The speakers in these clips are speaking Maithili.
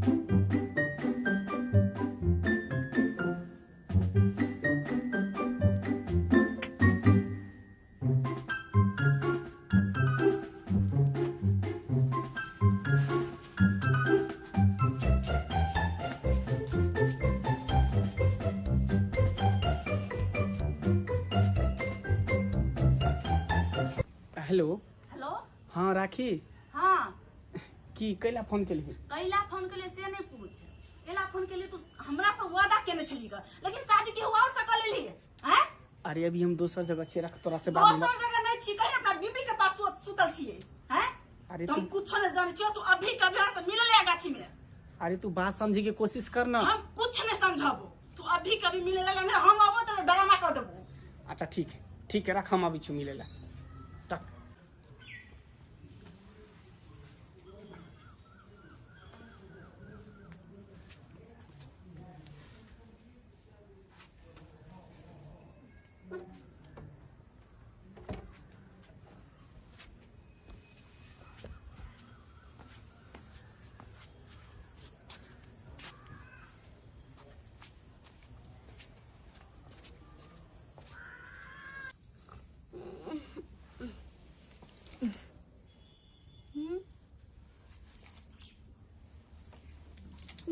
हेलो। हेलो। हाँ राखी। हाँ। की कैला फोन केलही? कैला फोन केलिए से नहीं पूछ, कैला फोन केलिए तू हमरा से वादा केने छली ग, लेकिन शादी के और से क लेली हैं? अरे अभी हम दोसर जगह छियै, रख तोरा से बाद में। दोसर जगह नहीं छी, कहीं अपना बीबी के पास सुतल छियै हैं? अरे तुम तू कुछ नहीं जाने छियो, तू अभी कभी हमरा से मिल ले गाछी में। अरे तू बात समझे के कोशिश कर ना। हम कुछ नहीं समझबो, तू अभी कभी मिले ला नहीं, हम आबो तो ड्रामा कर देबो। अच्छा ठीक है, ठीक है रख, हम अभी छु मिले ला। टक।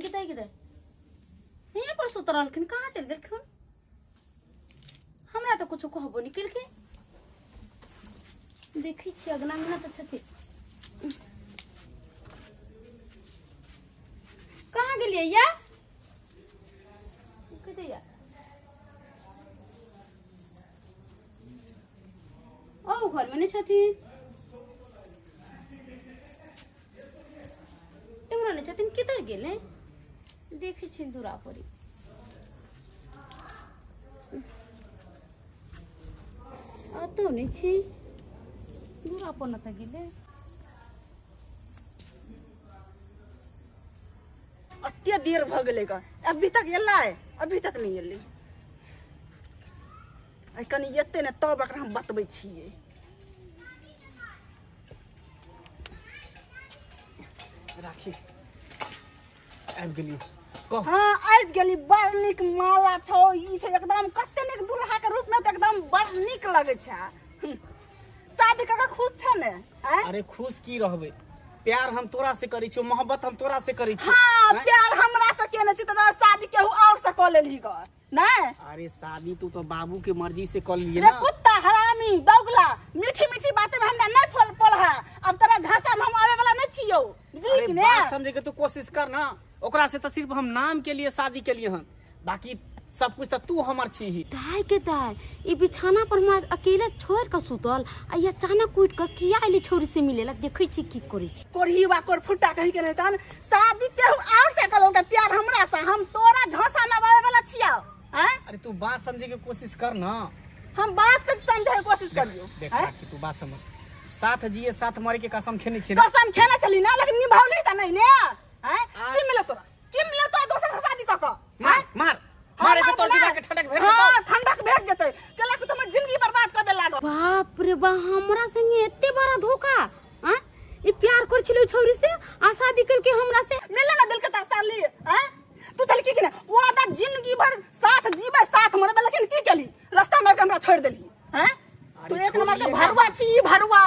गिदे गिदे यहीं पर सुत रहलखिन, कहाँ चलि गेलखिन? हमरा तऽ कुछो कहबो नहि केलखिन। देखै छियै अगना अंगना तऽ छथिन। कहाँ गेलियै या गिदे या? ओ घरमे नहि छथिन, एम्हरो नहि छथिन, किधर गेलै? देखै छियनि दूरा पर। अतौ नहि छै, दूरा पर न तऽ गेलै। अते देर भ गेलै ग, अभी तक एलै, अभी तक नहीं एलै। आ कनी एतै ने तब एकरा हम बतबै छियै। राखी आबि गेली कह। हाँ आबि गेली, बड़ नीक माला छौ, ई छौ एकदम कते नीक दुल्हा के रूप में तऽ एकदम बड़ नीक लगै छै। शादी कऽ के खुश छै ने? आँय? अरे खुश की रहबै, प्यार हम तोरा से करै छियौ, मोहब्बत हम तोरा से करै छियौ। हाँ आँय? प्यार हमरा से केने छी तऽ तोरा शादी केहू और से कऽ लेलही ग नहीं? अरे शादी तू तो बाबू के मर्जी से कर लिए रे ना। कुत्ता हरामी दौगला, मीठी मीठी बातें में हमरा नहीं फल पल है, अब तोरा झांसा में हम आवे वाला नहीं छियौ, बुझली अरे कि बात ने? समझे के तू कोशिश कर ना, ओकरा से तो सिर्फ हम नाम के लिए शादी के लिए हन, बाकी सब कुछ तो तू हमर छी ही। दाय के दाय, ई बिछाना पर हमरा अकेले छोड़ के सुतल आ ई अचानक उठि के किया अयलै छौरी से मिलेला? देखै छी की करै छी। कोढ़ी वा कोर फुट्टा कहीं के नहीं तहन शादी के और से कलो के प्यार हमरा से, हम तोरा झांसा में आवे वाला छियौ। हैं? अरे तू बात समझे के कोशिश कर ना। हम बात के समझे के कोशिश करियो। देख हैं? राखी, तू बात समझ, साथ जिए साथ मरे के कसम खेने छी ना। कसम खेने छली ना, लेकिन निभावली त नहीं ने। हैं? की मिलो तोरा, की मिलो तोरा दोसर से शादी क क? मार हैं? मार हाँ, मारे से मार तोर ना। दिमाग के ठंडक भेट हाँ, जेतौ। ठंडक भेट जेतै, केला कि तुमर जिंदगी बर्बाद कर देला। बाप रे बा, हमरा संगे एते बड़ा धोखा। आँ ई प्यार कर छलै छौरी से आ शादी करके हमरा से मिले ना दिल के तसल्ली। हैं? तू चल की कि ना वादा जिंदगी भर साथ जीवे साथ मरबे, लेकिन की केली रास्ता मार के हमरा छोड़ देली। हैं? तू अरे एक नंबर के छोड़िए ना। भरुआ छी, भरुआ।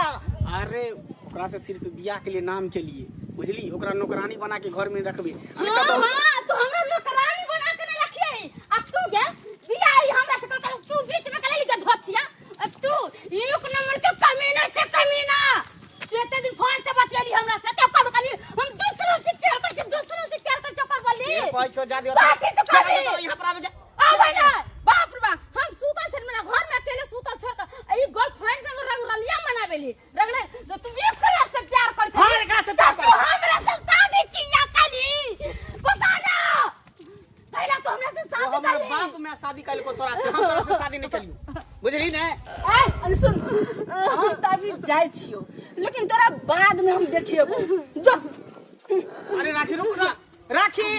अरे ओकरा से सिर्फ बियाह के लिए, नाम के लिए, बुझली? ओकरा नौकरानी बना के घर में रखबे। हाँ हाँ, तू हमरा नौकरानी बना के नहीं रखिए आ तू गे बियाह ई हमरा से कर तू बीच में कले के धोचिया आ तू एक नंबर के कमीना छे, कमीना। तू एते दिन फोन से बतियाली हमरा से त कब कहली हम दूसरों से प्यार कर छी, दूसरों से प्यार कर चोकर बोली। ये कहै छौ जा दियो। काथी तो कहबी? यहाँ पर आबे जा। आबै ना, बाप रे बाप, हम सुतल छल मेरा घर में अकेले सुतल छोड़ के आ ई गर्लफ्रेंड संग रंगरलिया मनाबेली रंगरे तो तू एकरा से प्यार कर छली। हाँ, एकरा से प्यार तो कर तू हमरा से शादी किया कली बता ना, कैला तू हमरा से वो शादी हमर करली? बाप में शादी कइल को तोरा से, हम तोरा से शादी नहीं कलियो, बुझली ने? आय अरे सुन, हम त अभी जाइ छियौ, लेकिन तोरा बाद में हम देखिएबो। जो अरे राखी रुक ना, राखी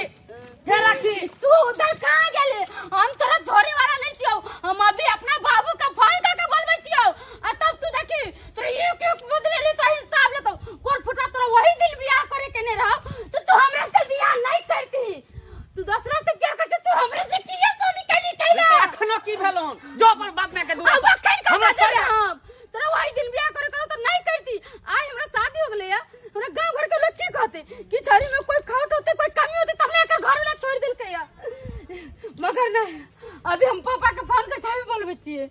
हे राखी, तू उधर कहाँ गेले? हम तोरा झोरे वाला नहीं छियौ, हम अभी अपना बाबू के फोन करके बोलबै छियौ आ तब तू देखी तोरा एक एक बदले ले तो हिसाब लेतौ। कोर फुटा तोरा वही दिन बियाह करे के नहीं रहो तो तू हमरा से बियाह नहीं के दूर अब कहीं कहाँ जेबे हम तोरा वही दिन बियाह करे करो तो नहीं करती। आज हमरा शादी हो गेलै हमरा गांव घर के लोग की कहते कि छड़ी में कोई खोट होते कोई कमी होते तब लेकर घर वाला छोड़ देलकै या। मगर नहीं अभी हम पापा के फोन कर चाहे बोलबै छियै।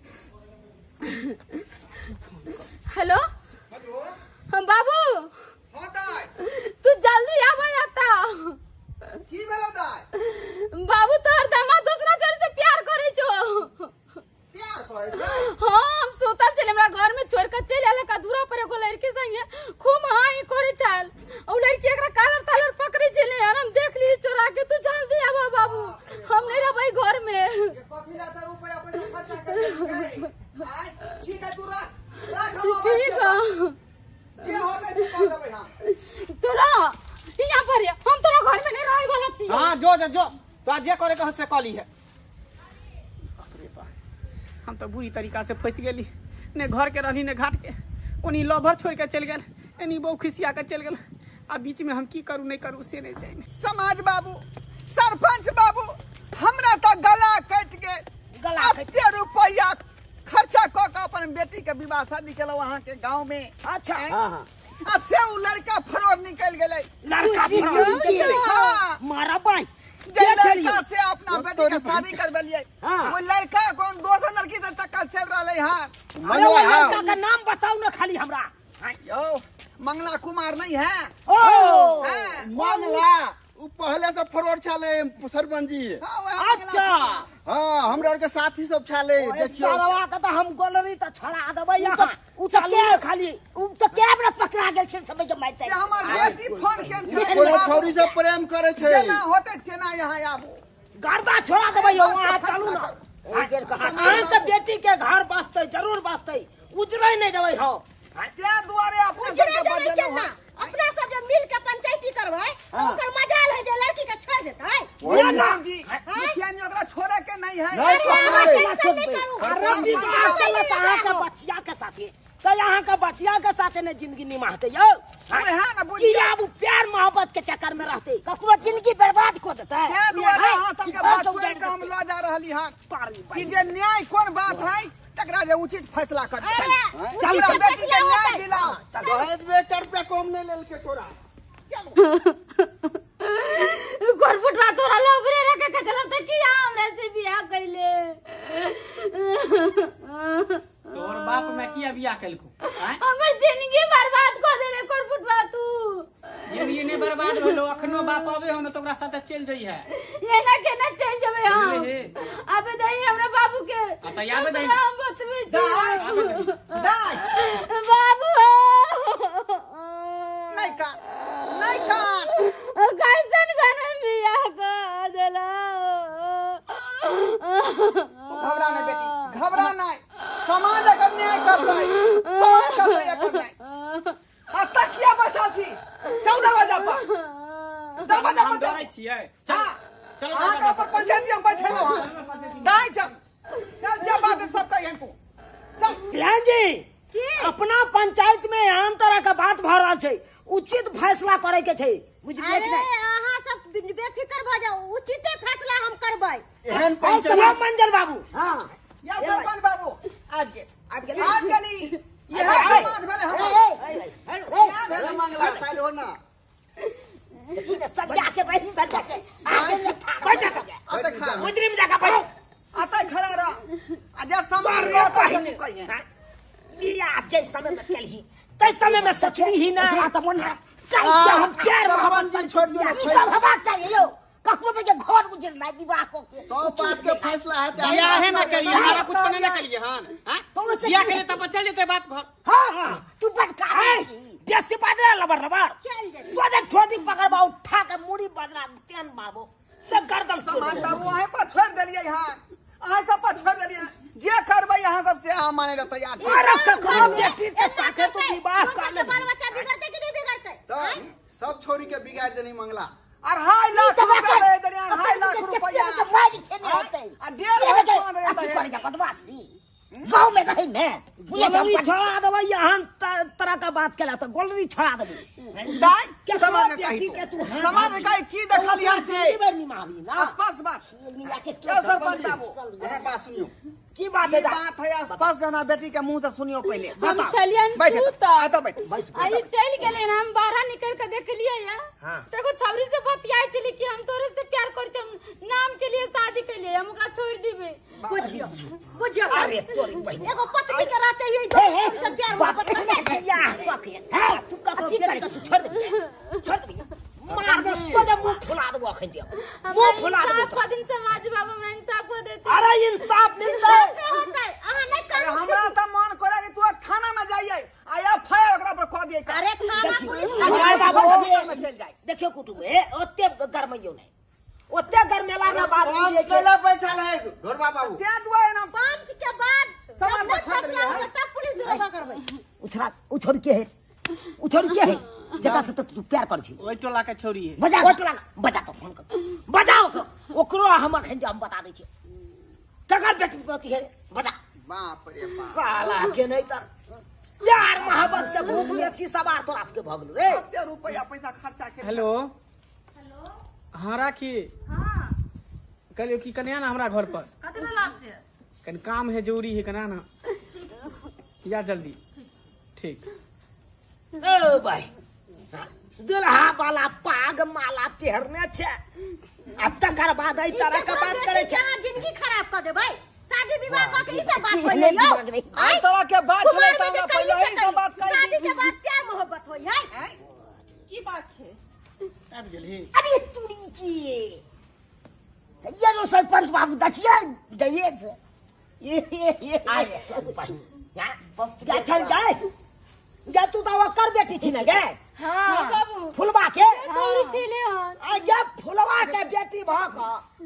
हेलो हम बाबू। हां दाई तू जल्दी आबा आता। की भेलो दाई? बाबू तोहर दामाद दूसरा छोरी से प्यार करै छो। प्यार करै छै? हां हम सोतल छल हमरा घर में छोड़ के चलि आयल का दूरा पर एगो लड़की संगे खूब हां करै छल ओ लड़की एकरा कालर तालर पकड़ै छलै और हम देख लिए चोरा के। तू जल्दी आबा बाबू हम नहीं रहबै घर में। कथी ला त रुपया पैसा खर्चा कर देलकै? आय ठीक है तू रख रख हम ठीक है जे हो गई से कह देबै हम। तोरा यहाँ पर हम तोरा घर में नहीं रहे वाला छी। हां जो जो जो तो जे करे के से कली है। हम तो बुरी तरीका से फंस गेली ने घर के रहली ने घाट के ओनी लभर छोड़ के चल गेल एनी बहु खिसिया के चल गेल आ बीच में हम की करू नहीं करू से नहीं चाहिए। समाज बाबू सरपंच बाबू हमरा तो गला कटि गेल। गला कते रुपया खर्चा क के अपन बेटी के विवाह शादी केलहुँ अहाँ के गांव में। अच्छा हां हां आ से उ लड़का फरोर निकल गेलै। लड़का फरोर निकल गेलै? हां मारा भाई जे लड़का से अपना बेटी के शादी करबेलिए वो लड़का कौन दोसर लड़की से चक्कर चल रहलै हां। अरे वो लड़का का नाम बताओ ना खाली हमरा। यो मंगला कुमार नहीं है? ओ मंगला उ पहले से फरोर छले सरपंच जी। अच्छा हां हमरा के साथी सब छले। देखियो सरवा के त हम गोलरी त छोड़ा देबै यहां। उ त के खाली उ त कैमरा पकड़ा गेल छै सब के मारते। से हमर बेटी फोन केन छै कोनो छौरी से प्रेम करे छै जेना होते तेना यहां आबू गर्दा छोड़ा देबै यौ वहां चलू ना। ओइ बेर कहा अहाँ के बेटी के घर बसतै जरूर बसतै उजरै नहीं देबै हो। ते दुआरे अपने सब के बजलौ अपना सब जे मिल के पंचायती करबै ओकर मजाल है जे लड़की के छोड़ देतै। मुखिया जी मुखिया जी ओकरा छोड़े के नहीं है। नहीं छोड़बै। अरे विवाह केलक अहाँ के बचिया के साथे त अहाँ के बचिया के साथे ने जिंदगी निमाहते यौ। वएह ना बुझ कि आब प्यार मोहब्बत के चक्कर में रहते ककरो जिंदगी बर्बाद क देतै। ते दुआरे अहाँ सब के बात छोड़ के हम ल जा रहली हां कि जे न्याय कोन बात है तकरा जे उचित फैसला कर। चल चल बेटी के न्याय दिलाओ। दहेज में एक रुपया कम नहीं लेलके छोरा। गोरफुटवा तोरा लबरे रखे के चलब त की हमरा से बियाह कैले? तोर बाप में किया बियाह केलको? हमर जिंदगी बर्बाद क देले गोरफुटवा तू। जिंदगी नहीं बर्बाद होलो अखनो बाप आवे हो न तो ओकरा साथे चल जई है। एना केना चल जेबै हम? आबे दही हमरा बाबू के। आ त आबे दही। हम बतबै छी। दाई बाबू नहीं कान नहीं कान कैसन घर में बियाह क देला? तू घबरा नहीं बेटी घबरा नहीं समाज एकर न्याय करतै समाज करतै एकर न्याय। आ तकिया बैसल छी चल दरवाजा पर दरवाजा पर डरै छियै। चल चलो अहाँ के ऊपर पंचायती हम बैठेलहुँ हां। दाई चल चल जे बात सब कहियन तू चल। ध्यान जी अपना पंचायत में एहन तरह के बात भ रहल छै उचित फैसला करे के छै बुझलियै कि नहीं? अहाँ सब बेफिक्र भ जाउ उचिते फैसला हम करबै। एहन पंचायत मंजर बाबू। हां या सरपंच बाबू आबि गेल आबि गेल आबि गेली इएह समाज भेलै हमर। ए भेलै मंगला साइल हो ना देखी ने सरिया के बही सरिया के आगे में बैठ जा अते खड़ा मुजरिम में जाके बैठ अते खड़ा रह आ जे समाज रहत तू कहिए बियाह जे समय में केलही तै समय में सोचली ही ना त मन है कैसे हम प्यार मोहब्बत सरपंच जी छोड़ दियो ई सब हवा चाहिए यौ ककरो पे के घर उजरनाइ विवाह क के सब बात के फैसला है बियाह ना करिए हमरा कुछ ना करिए हां हां बियाह करिए तब चल जेतै बाप घर। हां हां तू बड़का बेसी बाजरा लबर लबर चल जे सोजा ठोडी पकड़बा उठा के मुड़ी बाजरा तेन मारबो से गर्दन समाज बाबू अहीं पर छोड़ देलियै हां अहाँ सब पर छोड़ देलियै जे करबै अहाँ सब से अहाँ मानै ल तैयार छी। अरे ककरो बेटी के साथे तू विवाह कर ले बाल बच्चा बिगड़तै कि नहीं बिगड़तै? त सब छोरी के बिगाड़ देनी मंगला। 2.5 लाख रुपया दे देलियै 2.5 लाख रुपया मारि खेने होतै आ 1.5 लाख अथी करै बदमाशी गांव में रही में गोलरी छोड़ा देबै एहन तरह का बात केला त गोलरी छोड़ा देबै। दाई समाज में कही समाज में कही की देखलियै से बेर निमाबी ना स्पष्ट बात मिया के सरपंच बाबू हमरा बात सुनियो। की बात है? बात है स्पष्ट जना बेटी के मुंह से सुनियो पहले। हम छलियन सूत आता बैठ आई चल गेलै, हम बाहर निकल के देख लिए या तो एगो छौरी से बतियाय छली कि हम तोरे से प्यार कर छी, नाम के लिए शादी के लिए हम ओकरा छोड़ दिबे। बुझियो बुझियो, अरे तोरी बहिन एगो पत्नी के रहते ही दोसर से प्यार मोहब्बत कर बियाह कके हां तू ककरो बेटी के छोड़ दे, छोड़ दे, मार दे सोजा मुंह फुला देबो अखन दे, मुंह फुला देबो। इंसाफ दिन समाज बाबू हमरा इंसाफ को देते। अरे इंसाफ मिलतै होतै अहां नहीं कर। हमरा त मन करे कि तू थाना में जाइए आ एफआईआर ओकरा पर क दिए। अरे थाना पुलिस बाबू में चल जाए। देखियो कुटुंब ए ओते गरमैयो नहीं, ओते गरमेला के बाद पंच केला बैठल है ढोरबा बाबू ते दुआरे ना पंच के बाद सामान पर छोड़ दिए है तब पुलिस दरोगा करबै। उछड़ा उछड़ के है, उछड़ के है जका से तू प्यार कर छी ओइ टोला के छोरी है। बजा ओइ टोला बजा तो फोन कर बजा ओकरो ओकरो हम अखन जे हम बता दै छी ककर बेटी होती है बजा। बाप रे बाप साला के नहीं त प्यार मोहब्बत के भूत बेसी सवार तोरा से भग गेलो रे। कते रुपया पैसा खर्चा के। हेलो हेलो हां राखी हां कहलियो कि कन्या ना हमरा घर पर कतना लाभ से कन काम है जरूरी है कन्या ना या जल्दी ठीक। ओ भाई दुल्हा वाला पाग माला पहिरने छे आ तकर बाद एहि तरह के बात करे छे। अहाँ जिंदगी खराब क देबै शादी विवाह क के ई सब बात होई है। एहि तरह के बात छले त हमरा पहिले ही सब बात कहि शादी के बाद प्यार मोहब्बत होई है। की बात छे आबि गेली? अरे तुरी की ये रो सरपंच बाबू दछिया जाइए से ये अरे भाई या चल जाए या तू तो कर बेटी छी ना गे। हां बाबू फुलवा के छोरी छेले हन आ या फुलवा के बेटी भ क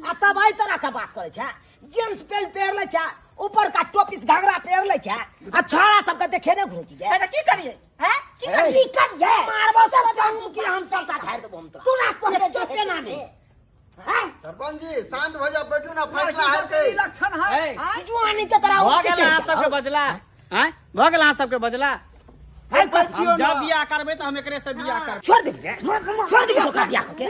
आ तब एहि तरह के बात करे छै। जींस पैंट पहिर ले छै, ऊपर का टोपी घाघरा पहिर ले छै आ छोरा सब के देखे ने घुरै छी। अरे की करिए हैं की करिए की करिए मारबो सब की हम सबटा झाड़ देबो हम तोरा। तू ना कोने चुप ना ने हैं सरपंच जी शांत भ जा बैठू ना फैसला हेतै। ई लक्षण है जुआनी के तरह भ गेल अहाँ सबके बजला हैं भ गेल अहाँ सबके बजला। हम जब बियाह करबै त हम एकरे से बियाह करबै। छोड़ दे छोड़ दे ओकरा बियाह के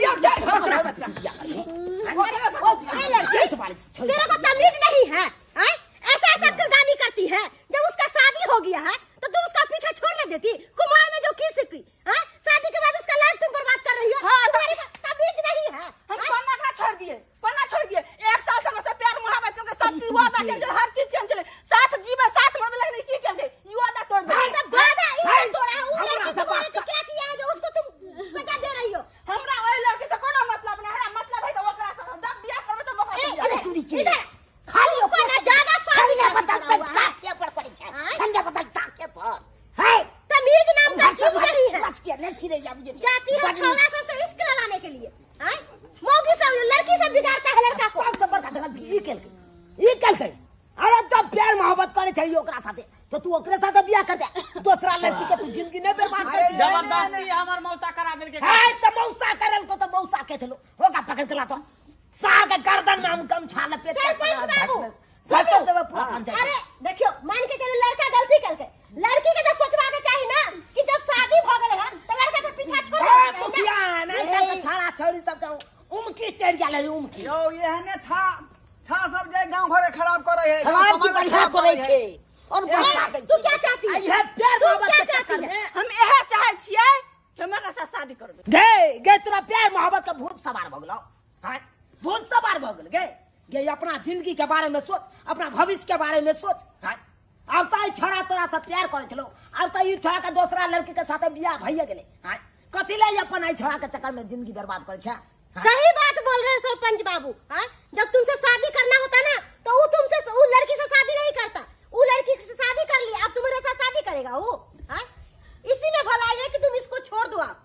तेरे को तमीज नहीं है हैं? ऐसा ऐसा किरदानी करती है। जब उसका शादी हो गया है तो तुम उसका पीछा छोड़ ना देती। कुमार में जो की सीखी हैं शादी के बाद उसका लाइफ तुम बर्बाद कर रही हो। तुम्हारे पास तमीज नहीं है। हम कोना का छोड़ दिए कोना छोड़ दिए। एक साल से हमसे प्यार मोहब्बत करके सब चीज वादा के हर चीज के हम चले साथ जीवे साथ मरबे लगने की के ई वादा तोड़ दे। वादा ई तोड़ा है। उ लड़की तुम्हारे को क्या किया है जो उसको तुम सजा दे रही हो? हमरा ओइ लड़की से कोनो मतलब नहीं। हमरा मतलब है तो ओकरा से जब बियाह करबे तो ओकरा से। अरे तुरी के इधर खाली ओकरा ना ज्यादा शादी बदल तक काठे पर पड़ी छै छन्ने बदल ताके पर है तमीज नाम का चीज नहीं है। लचके नहीं फिरे जा मुझे जाती है छोरा सब से इश्क लड़ाने के लिए हैं मौगी सब लड़की सब बिगाड़ता है लड़का को। सब बड़का गलती ई केलकै ई केलकै। अरे जब प्यार मोहब्बत करे छै ओकरा साथे तो तू ओकरे साथे बियाह कर दे दूसरा लड़की के तू जिंदगी नहीं बर्बाद कर। जबरदस्ती हमर मौसा करा देलकै। है त मौसा करल को त मौसा के छलो होगा पकड़ के लातो साग के गर्दन में हम गमछा लपेट के सरपंच बाबू सुनो देबे पूरा काम जाए। अरे देखियो मान के चलो लड़का गलती करके लड़की के तो सोचवा के चाहिए ना कि जब शादी भ गेले है त लड़का के पीछा छोड़ दे। मुखिया नहीं त छाड़ा छौड़ी सब के उमकी चढ़ गेल है उमकी। यो एहने छा छा सब जे गांव घरे खराब करे है समाज की बढ़िया करे छै और बच्चा तू क्या चाहती है? यह प्यार मोहब्बत क्या के चाहती चक्कर है? में हम यह चाहे छियै कि हमरा साथ शादी करबै। गे गे तोरा प्यार मोहब्बत के भूत सवार भ गेलौ हां भूत सवार भ गेल। गे गे अपना जिंदगी के बारे में सोच अपना भविष्य के बारे में सोच। हां अब त ई छोड़ा तोरा से प्यार करे छलो अब त ई छोड़ा के दूसरा लड़की के साथ बियाह भइए गेलै। हां कथि ले अपन ई छोड़ा के चक्कर में जिंदगी बर्बाद करे छै? सही बात बोल रहे हैं सरपंच बाबू। हाँ जब तुमसे शादी करना होता ना तो वो तुमसे वो लड़की से शादी नहीं करता। वो लड़की से शादी कर लिया अब तुम्हारे साथ शादी करेगा वो। हाँ इसी में भलाई है कि तुम इसको छोड़ दो आप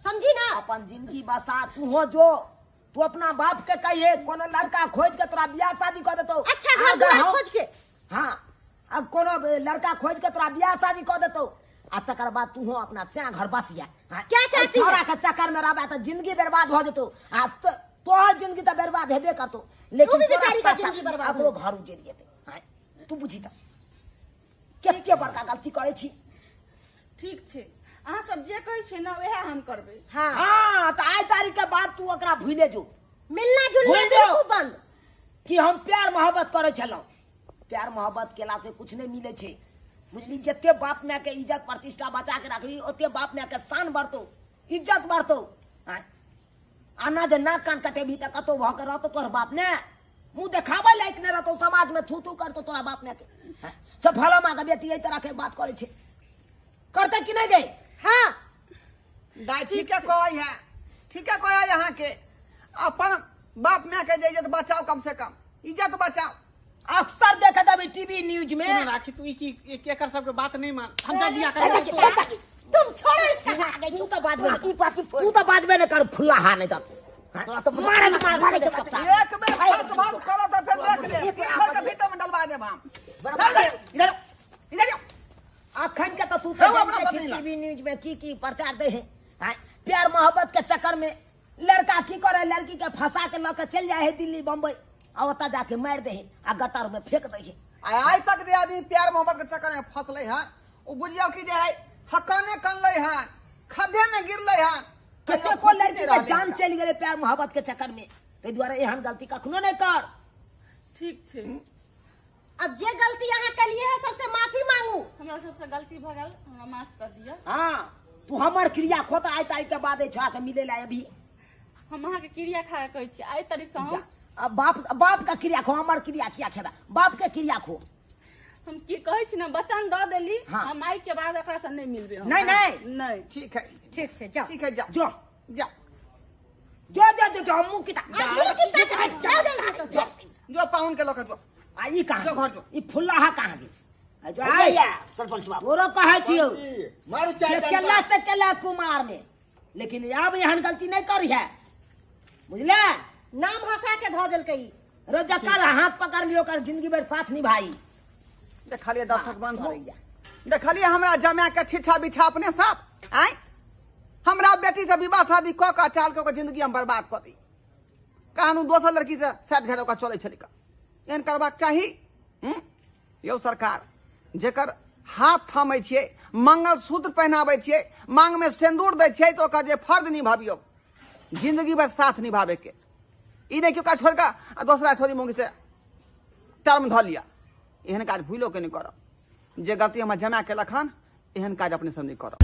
समझी ना। अपन जिंदगी बसा तू हो जो तू अपना बाप के कहिए कोनो लड़का खोज के तोरा बियाह शादी कर देतो। अच्छा घर दुआर खोज के। हाँ अब कोनो लड़का खोज के तोरा बियाह शादी कर देतो आ तकर बाद तू हो अपना स्या घर बसिया। क्या चाहती है? छोरा के चक्कर में रहबे त जिंदगी बर्बाद हो जेतो आ तोहर जिंदगी त बर्बाद हेबे करतो लेकिन भी बेचारी का जिंदगी बर्बाद ओकरो घर उजड़ जेतै। हां तू बुझी त कते बड़का गलती करे छी। ठीक छै अहाँ सब जे कहै छै ना वएह हम करबै। हां हां त आइ तारीख के बाद तू ओकरा भूले जो मिलना जुलना बिल्कुल बंद कि हम प्यार मोहब्बत करे छलौ। प्यार मोहब्बत केला से कुछ नहीं मिले छे बुझली। जते बाप माय के इज्जत प्रतिष्ठा बचा के रखबी ओते बाप माय के शान बढ़तो, इज्जत बढ़तो। आना जे नाक कान कटेबी त कतो भ के रहतो तोहर बाप ने, मुंह देखाबै लायक नहीं रहतो, समाज में थू थू करतो तोरा बाप ने के। सब फलामा के बेटी एहि तरह के बात करे छे, करते कि नहीं गई? हाँ दाई ठीक है कहै है, ठीक है कहै यहाँ के अपन बाप माय के जे इज्जत बचाओ, कम से कम इज्जत बचाओ। अक्सर देखे देबी टीवी न्यूज में। सुन राखी तू ई की एकर सबके बात नहीं मान, हम जा बियाह कर। तुम छोड़ो इसका, तू तो बाद में तू तो बाद में न कर फुल्ला हा नहीं तो मारे मार मारे के पत्ता। एक बेर सास भास करो तो फिर देख ले, छोड़ के भीतर में डलवा देब हम। इधर इधर अखन के तो तू तो टीवी न्यूज में की की प्रचार दे है। प्यार मोहब्बत के चक्कर में लड़का की करे, लड़की के फंसा के लके चल जाए है दिल्ली बम्बई, आ ओता जाके मार दे है आ गटर में फेंक दे है। आइ तक जे आदमी प्यार मोहब्बत के चक्कर में फंसले है उ बुझियो कि जे है हकने कनले है, खड्डे में गिरले है, कतेको लड़की के जान चलि गेलै प्यार मोहब्बत के चक्कर में। ताहि दुआरे एहन गलती कखनो नहीं कर। ठीक छै, अब जे गलती अहाँ केलिए है सबसे माफी मांगू। हमरा सबसे गलती भ गेल, हमरा माफ कर दिअ। हाँ तू हमर क्रिया खो त आइ तारीख के बाद छा से मिले ला। अभी हम अहाँ के क्रिया खा के कहै छी आइ तारीख से हम अब बाप बाप का क्रिया खो, हमर क्रिया किया खेबा, बाप के क्रिया खो। हम की कहै छी ना वचन the देली। हाँ। हम आई के बाद एकरा से नहीं मिलबे। नहीं नहीं नहीं ठीक है, ठीक छै, जाओ ठीक है, जाओ जो जाओ जो जो जो हमू की जाओ जल्दी जो पाउन के लके जो आ ई कहां जो घर जो ई फुल्लाहा कहां गेल? जो आइ सरपंच बाबू तोरो कहै छियौ मारू चाय केला से केला कुमार ने, लेकिन आब एहन गलती नहीं करी है बुझले। नाम हंसा के धऽ देलकै। रोज जकर हाथ पकड़ लियो कर जिंदगी भर साथ निभाई। देखलिए दर्शक बंधु, देखलिए हमरा जमा के छिठा बिठा अपने सब आय हमरा बेटी से विवाह शादी क के चाल के जिंदगी हम बर्बाद क दी। कानू दोसर लड़की से साथ घर ओकरा चलै छलै का एहन करबाक चाही? यौ सरकार, जेकर हाथ थामै छियै, मंगलसूत्र पहनाबै छियै, मांग में सिंदूर दै छियै, तो ओकर जे फर्ज निभाबियौ जिंदगी भर साथ निभाबे के। ई नहि कि ओकरा छोड़ि कऽ आ दोसरा छोरी मौगी से टर्म धऽ लिअ। एहन काज भूलो के नहि करब। जे गलती हमर जमा केलक हन एहन काज अपने सब नहि करब।